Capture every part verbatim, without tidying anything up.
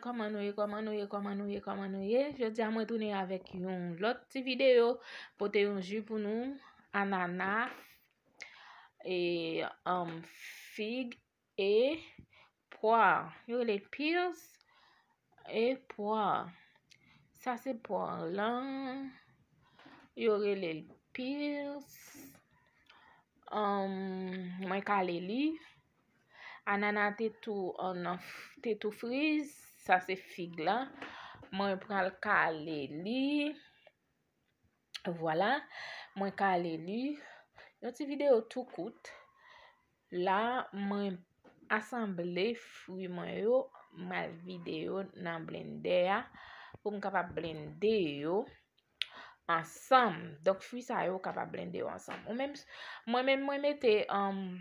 Kòman nou ye, kòman nou ye, kòman nou ye, kòman nou ye? Jodi a mwen tounen avèk yon lòt ti videyo, pote yon ji pou nou, anana, e, um, fig e pwa. Yo rele l pears e pwa. Sa se pwa lan. Yo rele l pears. Um, mwen kale li. Anana te tou, an, te tou friz. Sa se fig la. Mwen pral kale li. Vwala, mwen kale li. Yon ti videyo tou kout. La, mwen asanble fwi mwen yo, m al vide yo nan blendè a pou m kapab blende yo ansanm. Donk, fwi sa yo kapab blende yo ansanm. Ou menm, mwen menm, mwen mete, um,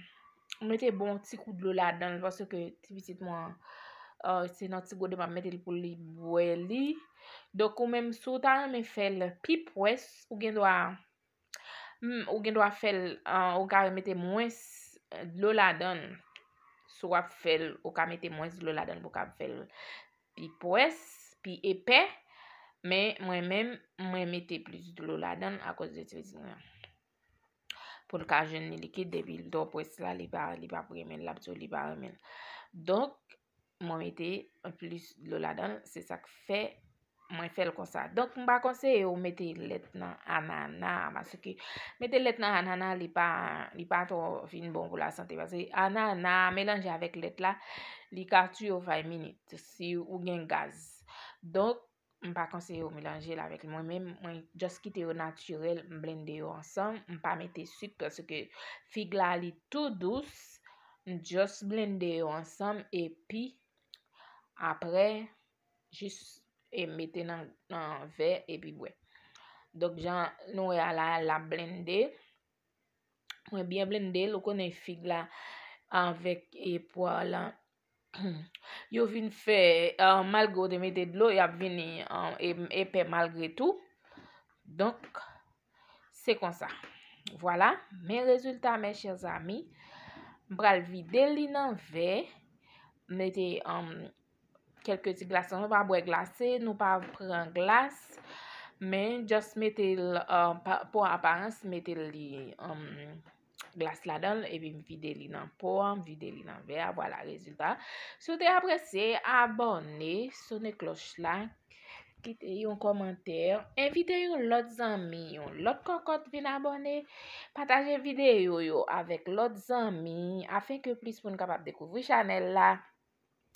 mete bon ti kou dlo ladan l, paske ti pitit mwen, uh, se nan ti gode m ap mete l pou li bwè li. Donk, ou menm, si w ta renmen fè l pi pwès, ou gen dwa, mm, ou gen dwa fè l, uh, ou ka mete mwens dlo ladan l. Si w ap fè l, ou ka mete mwens dlo ladan l pou w ka fè l pi pwès, pi epè. Men, mwen menm, mwen mete plis dlo ladan l akoz de ti pitit mwen an. Pou l ka jwenn li likid, depi l twò pwès la, li pa, li pa renmen l, l ap di w li pa renmen l. Donk, mwen mete plis dlo ladan l, se sa k fè mwen fè l konsa. Donk, m pa konseye w mete lèt nan anana, paske mete lèt nan anana, li pa, li pa twò fin bon pou lasante, paske anana melanje avèk lèt la, li ka tiye w five minutes si ou gen gaz. Donk, m pa konseye w melanje l avèk li. Mwen menm, mwen just kite yo natirèl, m blende yo ansanm, m pa mete sik paske fig la li tou dous, m just blende yo ansanm epi apre jis e mete nan, nan vè epi bwè. Donk jan nou wè a la, l ap blende. Mwen byen blende l, ou konnen fig la avèk e pwa lan yo vin fè, uh, malgre w te mete dlo, y ap vini, uh, e, epè malgre tou. Donk, se konsa. Vwala, men rezilta, mes chers amis. M pral vide li nan vè, mete, um, kèlke ti glas. Nou pa bwè glase, nou pa pran glas, men just mete l, uh, pa, pou aparans, mete li, um, glas ladan l, epi m vide li nan po a, m vide li nan vè a, vwala rezilta. Si w te apresye, abòne, sone klòch la, kite yon kòmantè, envite yon lòt zanmi, yon lòt kòkòt vin abòne, pataje videyo yo avèk lòt zanmi, afenke plis moun kapab dekouvri chanèl la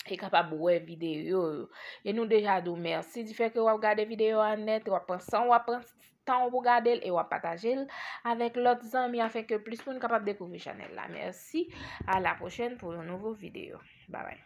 e kapab wè videyo yo. E nou deja di w mèsi difèt ke w ap gade videyo a nèt, w ap pran san w, w ap pran tan w pou gade l e w ap pataje l avèk lòt zanmi afenke plis moun kapab dekouvri chanèl la. Mèsi, a la pwochèn pou yon nouvo videyo. Babay.